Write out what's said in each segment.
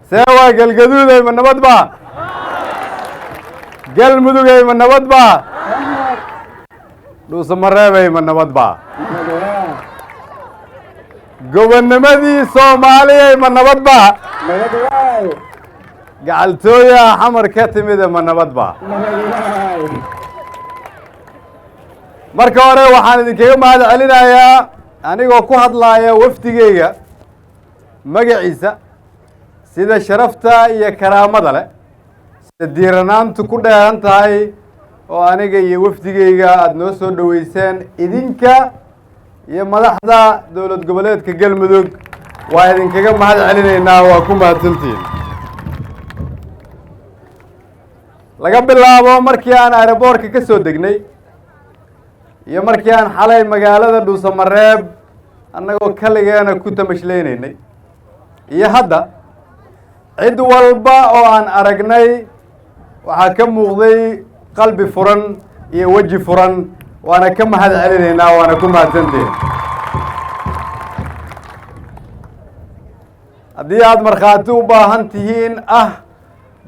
See waa Galgaduuday, ma nabad ba? Galmudugay, ma nabad ba? Dhuusamareebay, ma nabad ba? Gobonnimadii Soomaaliyay, ma nabad ba? Gacaltooya Xamar ka timida, ma nabad ba? Marka hore waxaan idinkaga mahad celinayaa, anigoo ku hadlaaya wafdigeyga magaciisa, sida sharafta iyo karaamada leh, sida diiranaantu ku dheeran tahay oo aniga iyo wafdigeyga aada noo soo dhoweyseen, idinka iyo madaxda Dowlad Goboleedka Galmudug. Waa idinkaga mahad celinaynaa, waa ku mahadsantihiin. Laga bilaabo markii aan aeroboortka ka soo degnay iyo markii aan xalay magaalada Dhuusamareeb annagoo kaligeena ku tamashleynaynay iyo hadda, cid walba oo aan aragnay waxaa ka muuqday qalbi furan iyo weji furan. Waana ka mahad celinaynaa, waana ku mahadsantihin. Haddii aada markhaati u baahan tihiin ah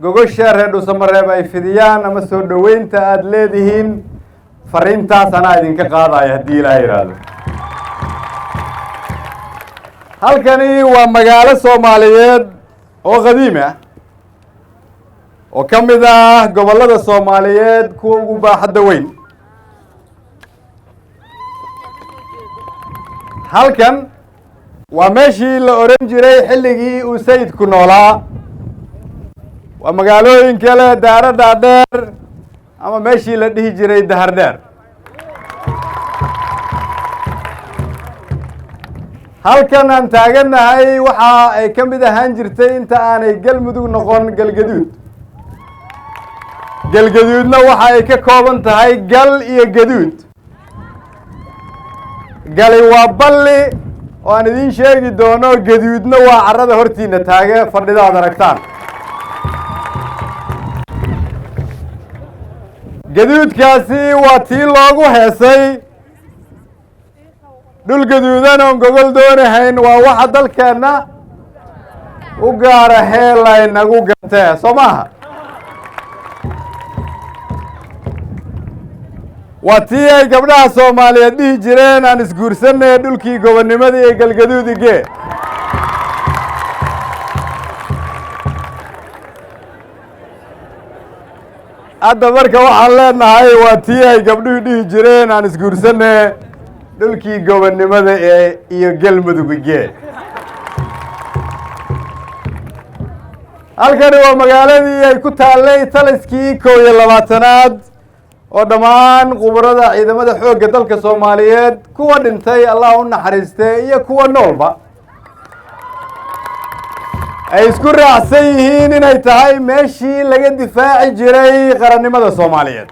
gogosha reer Dhuusamareeb ay fidiyaan ama soo dhoweynta aada leedihiin, fariintaas anaa idinka qaadaya haddii Ilaah yidhaahdo. Halkani waa magaalo Soomaaliyeed oo qadiimi ah oo ka mid ah gobollada Soomaaliyeed kuwa ugu baaxadda weyn. Halkan waa meeshii la oran jiray xilligii uu sayidku noolaa, waa magaalooyin kale daaro dhaadheer ama meeshii la dhihi jiray Dahar Dheer. Halkan aan taagannahay waxa ay ka mid ahaan jirtay inta aanay Galmudug noqon Galgaduud. Galgaduudna waxa ay ka kooban tahay gal iyo gaduud. Gali waa balli oo aan idiin sheegi doono, gaduudna waa carrada hortiina taage fadhida aad aragtaan. Gaduudkaasi waa tii loogu heesay dhul gaduudan oon gogol doonahayn, waa waxa dalkeenna u gaara heelay nagu gatee, soo maaha? Waa tii ay gabdhaha Soomaaliyeed dhihi jireen aan isguursanay dhulkii gobonnimada iyo Galgaduudige. Hadda marka waxaan leenahay waa tii ay gabdhuhu dhihi jireen aan isguursanay dhulkii gobonnimada ee iyo Galmudugige. Halkani waa magaaladii ay ku taallay taliskii 21aad oo dhammaan khubarada ciidamada xoogga dalka Soomaaliyeed, kuwa dhintay Allah u naxariistee iyo kuwa noolba, ay isku raacsan yihiin inay tahay meeshii laga difaaci jiray qarannimada Soomaaliyeed.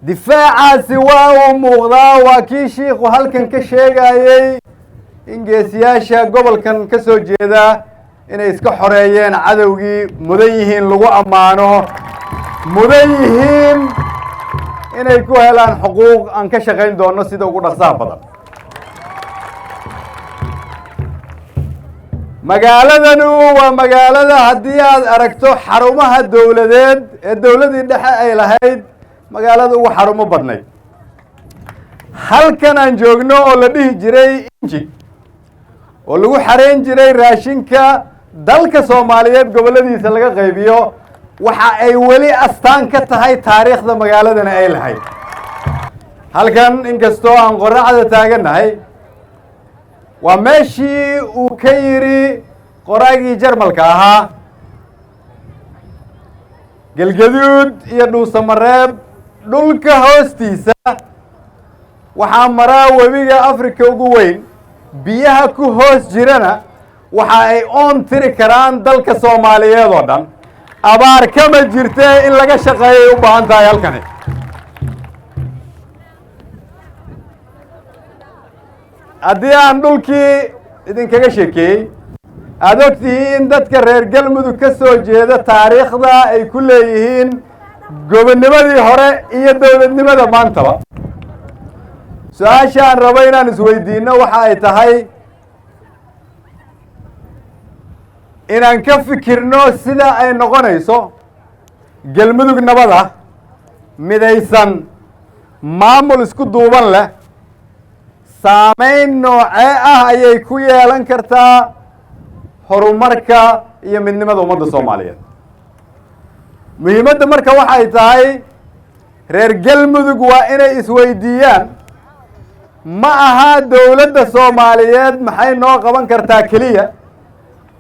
Difaacaasi waa uu muuqdaa, waa kii shiikhu halkan ka sheegayey in geesiyaasha gobolkan ka soo jeeda inay iska xoreeyeen cadowgii, mudan yihiin lagu ammaano, mudan yihiin inay ku helaan xuquuq aan ka shaqayn doono sida ugu dhaqsaha badan. Magaaladanu waa magaalada haddii aad aragto xarumaha dowladeed ee dowladii dhexe ay lahayd, magaalada ugu xarumo badnayd. Halkan aan joogno oo la dhihi jiray Inji oo lagu xareyn jiray raashinka dalka Soomaaliyeed gobolladiisa laga qaybiyo, waxa ay weli astaan ka tahay taariikhda magaaladana ay lahayd. Halkan inkastoo aan qoraxda taagannahay, waa meeshii uu ka yidhi qoraagii Jarmalka ahaa, Galgaduud iyo Dhuusamareeb dhulka hoostiisa waxaa maraa webiga Africa ugu weyn, biyaha ku hoos jirana waxa ay oon tiri karaan dalka Soomaaliyeed oo dhan, abaar kama jirte in laga shaqeeyay u baahan tahay halkani. Haddii aan dhulkii idinkaga sheekeeyey, aada og tihiin dadka reer Galmudug ka soo jeeda taariikhda ay ku leeyihiin gobonnimadii hore iyo dowladnimada maantaba. Su-aasha aan rabo inaan isweydiinno waxa ay tahay inaan ka fikirno sida ay noqonayso Galmudug nabad ah, midaysan, maamul isku duuban leh. Saameyn noocee ah ayay ku yeelan kartaa horumarka iyo midnimada ummadda Soomaaliyeed? Muhiimadda marka waxay tahay, reer Galmudug waa inay isweydiiyaan, ma aha dowladda Soomaaliyeed maxay noo qaban kartaa keliya,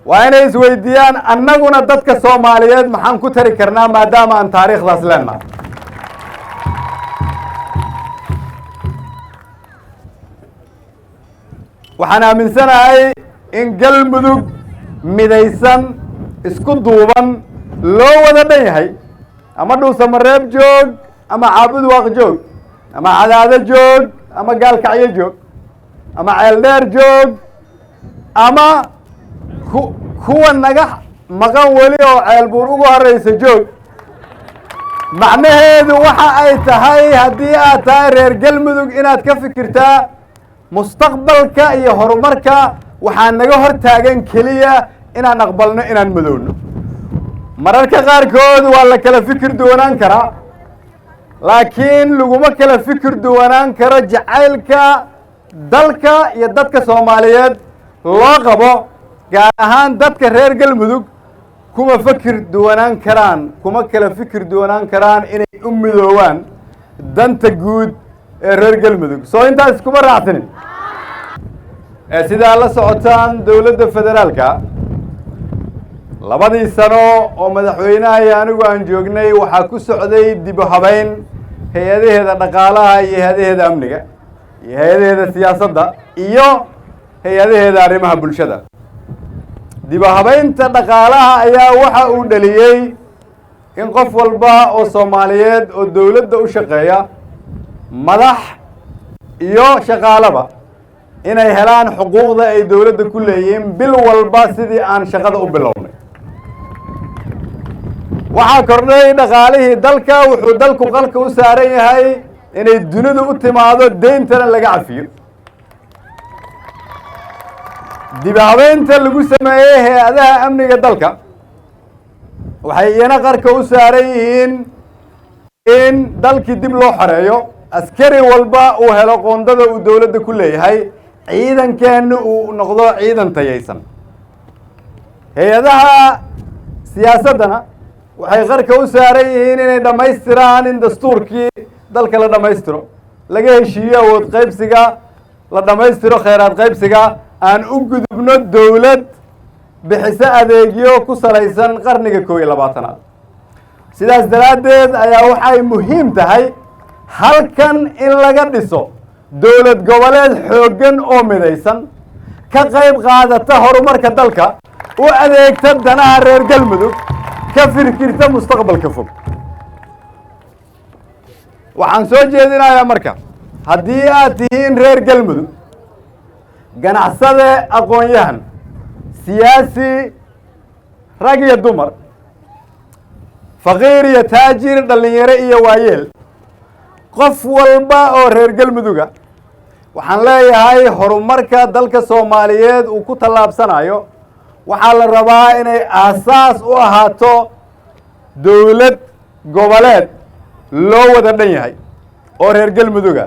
waa inay isweydiiyaan annaguna dadka Soomaaliyeed maxaan ku tari karnaa, maadaama aan taariikhdaas leenahay. Waxaan aaminsanahay in Galmudug midaysan, isku duuban, loo wada dhan yahay, ama Dhuusamareeb joog, ama Caabudwaaq joog, ama Cadaado joog, ama Gaalkacyo joog, ama Ceeldheer joog, ama kuwa naga maqan weli oo Ceelbuur ugu horeysa joog. Macnaheedu waxa ay tahay, haddii aad tahay reer Galmudug, inaad ka fikirtaa mustaqbalka iyo horumarka. Waxaa naga hor taagan keliya inaan aqbalno inaan madowno. Mararka qaarkood waa la kala fikir duwanaan karaa, laakiin laguma kala fikir duwanaan karo jacaylka dalka iyo dadka Soomaaliyeed loo qabo, gaar ahaan dadka reer Galmudug. Kuma fikir duwanaan karaan, kuma kala fikir duwanaan karaan inay u midoowaan danta guud ee reer Galmudug. Soo intaas iskuma raacsanin. Sidaa la socotaan, dowladda federaalka 2dii sano oo madaxweynaha iyo anigu aan joognay waxaa ku socday dib u habeyn hay-adaheeda dhaqaalaha iyo hay-adaheeda amniga iyo hay-adaheeda siyaasadda iyo hay-adaheeda arrimaha bulshada. Dib u habeynta dhaqaalaha ayaa waxa uu dhaliyey in qof walba oo Soomaaliyeed oo dowladda u shaqeeya, madax iyo shaqaalaba, inay helaan xuquuqda ay dowladda ku leeyihiin bil walba sidii aan shaqada u bilownay. Waxaa kordhay dhaqaalihii dalka. Wuxuu dalku qalka u saaran yahay inay dunidu u timaado, deyntana laga cafiyo. Dib habeynta lagu sameeyey hay-adaha amniga dalka waxay iyana qarka u saaran yihiin in dalkii dib loo xoreeyo, askari walba uu helo qoondada uu dowladda ku leeyahay, ciidankeenna uu noqdo ciidan tayaysan. Hay-adaha siyaasaddana waxay qarka u saaran yihiin inay dhammaystiraan, in dastuurkii dalka la dhammaystiro, laga heshiiyo awood qaybsiga, la dhammaystiro khayraad qaybsiga, aan u gudubno dowlad bixiso adeegyo ku salaysan qarniga 21aad. Sidaas daraaddeed ayaa waxay muhiim tahay halkan in laga dhiso dowlad goboleed xooggan oo midaysan, ka qayb qaadata horumarka dalka, u adeegta danaha reer Galmudug, ka fikirta mustaqbalka fog. Waxaan soo jeedinayaa marka, haddii aad tihiin reer Galmudug, ganacsade, aqoon-yahan, siyaasi, rag iyo dumar, faqiir iyo taajir, dhallinyaro iyo waayeel, qof walba oo reer Galmuduga, waxaan leeyahay horumarka dalka Soomaaliyeed uu ku tallaabsanayo waxaa la rabaa inay aasaas u ahaato dowlad goboleed loo wada dhan yahay oo reer Galmuduga.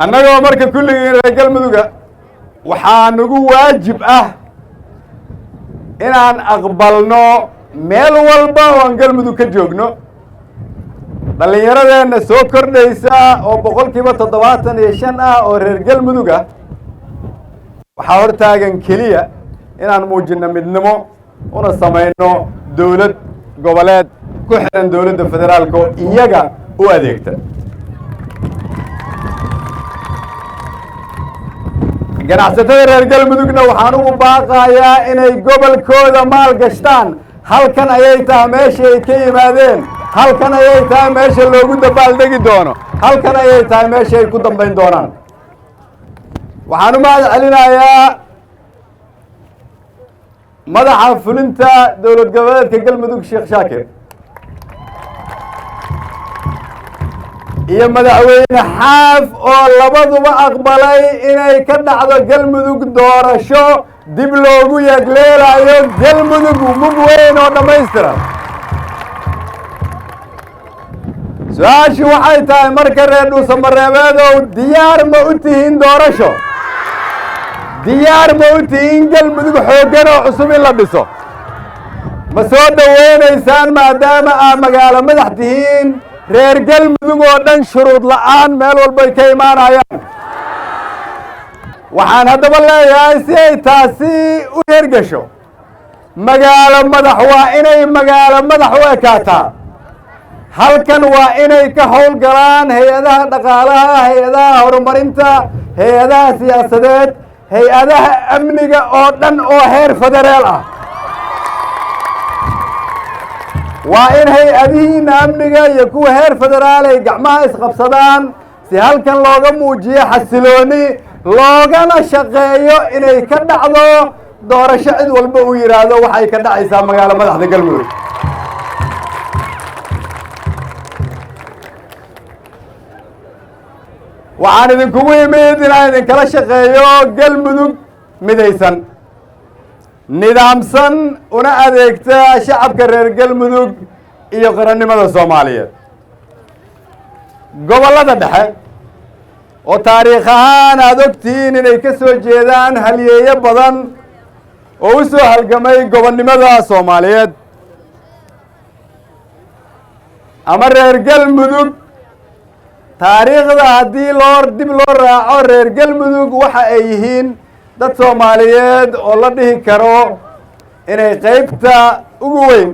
Annagoo marka kulligiin reer Galmuduga, waxaa nagu waajib ah inaan aqbalno meel walba oo aan Galmudug ka joogno, dhallinyaradeenna soo kordhaysa oo 75% ah oo reer Galmudug ah, waxaa hortaagan keliya inaan muujinno midnimo, una samayno dowlad goboleed ku xiran dowladda federaalka oo iyaga u adeegta. Ganacsatada reer Galmudugna waxaan ugu baaqayaa inay gobolkooda maal gashtaan. Halkan ayay tahay meesha ay ka yimaadeen, halkan ayay tahay meesha loogu dabaaldegi doono, halkan ayay tahay meesha ay ku dambayn doonaan. Waxaan u mahad celinayaa madaxa fulinta dowlad goboleedka Galmudug, Sheekh Shaakir. Iyo Madaxweyne Xaaf oo labaduba aqbalay inay ka dhacdo Galmudug doorasho dib loogu yagleelayo Galmudug mug weyn oo dhammaystiran. Su-aashu waxay tahay marka, reer Dhuusamareebeedow, diyaar ma u tihiin doorasho? Diyaar ma u tihiin Galmudug xooggan oo cusub in la dhiso? Ma soo dhoweynaysaan, maadaama aad magaalo madax tihiin, reer Galmudug oo dhan shuruud la'aan meel walbay ka imaanayaan? Waxaan haddaba leeyahay, si ay taasi u hergesho, magaalo madax waa inay magaalo madax u ekaataa. Halkan waa inay ka howlgalaan hay-adaha dhaqaalaha, hay-adaha horumarinta, hay-adaha siyaasadeed, hay-adaha amniga oo dhan oo heer federaal ah. Waa in hay-adihiina amniga iyo kuwa heer federaal ay gacmaha isqabsadaan, si halkan looga muujiyo xasilooni, loogana shaqeeyo inay ka dhacdo doorasho cid walba uu yidhaahdo waxay ka dhacaysaa magaalo madaxda Galmudug. Waxaan idinkugu imid inaan idinkala shaqeeyo Galmudug midaysan, nidaamsan, una adeegta shacabka reer Galmudug iyo qarannimada Soomaaliyeed. Gobollada dhexe oo taariikh ahaan aada ogtihiin inay ka soo jeedaan halyeeyo badan oo u soo halgamay gobonnimada Soomaaliyeed, ama reer Galmudug, taariikhda haddii loo dib loo raaco, reer Galmudug waxa ay yihiin dad Soomaaliyeed oo la dhihi karo inay qeybta ugu weyn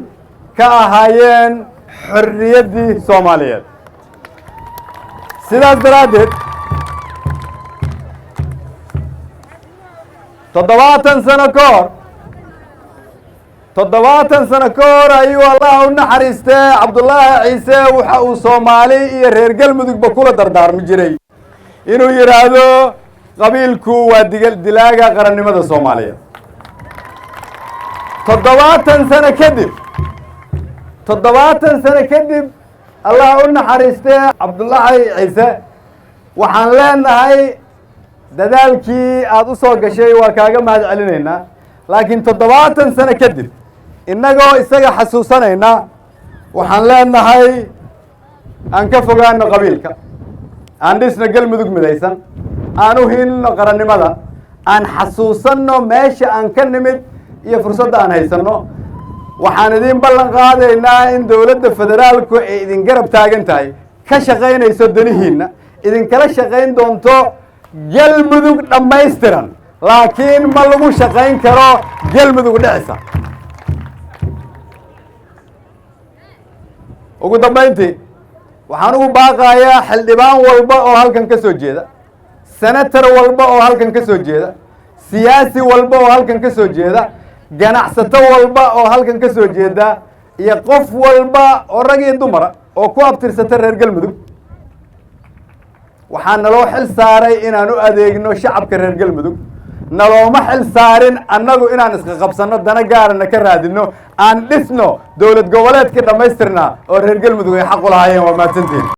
ka ahaayeen xorriyaddii Soomaaliyeed. Sidaas daraaddeed, 70 sano ka hor, 70 sano ka hor ayuu Allah u naxariistee Cabdullaahi Ciise waxa uu Soomaali iyo reer Galmudugba kula dardaarmi jiray inuu yidhaahdo qabiilku waa diga dilaaga qarannimada Soomaaliyeed. 70 sano kadib, 70 sano kadib, Allah u naxariistee Cabdullaahi Ciise waxaan leenahay dadaalkii aada u soo gashay waa kaaga mahad celinaynaa. Laakiin 70 sano kadib, innagoo isaga xasuusanayna, waxaan leenahay aan ka fogaano qabiilka, aan dhisno Galmudug midaysan, aan u hiilno qarannimada, aan xasuusanno meesha aan ka nimid iyo fursadda aan haysanno. Waxaan idin ballan qaadaynaa in dowladda federaalku ay idin garab taagan tahay, ka shaqaynayso danihiinna, idinkala shaqayn doonto Galmudug dhammaystiran. Laakiin ma lagu shaqayn karo Galmudug dhicisa. Ugu dambayntii, waxaan ugu baaqayaa xildhibaan walba oo halkan ka soo jeeda, senator walba oo halkan ka soo jeeda, siyaasi walba oo halkan ka soo jeeda, ganacsato walba oo halkan ka soo jeeda, iyo qof walba oo rag iyo dumara oo ku abtirsata reer Galmudug. Waxaa naloo xil saaray inaan u adeegno shacabka reer Galmudug. Nalooma xil saarin annagu inaan iska qabsanno, dana gaarana ka raadino. Aan dhisno dowlad goboleedkii dhammaystirnaa oo reer Galmudug ay xaq u lahaayeen. Waa mahadsantiin.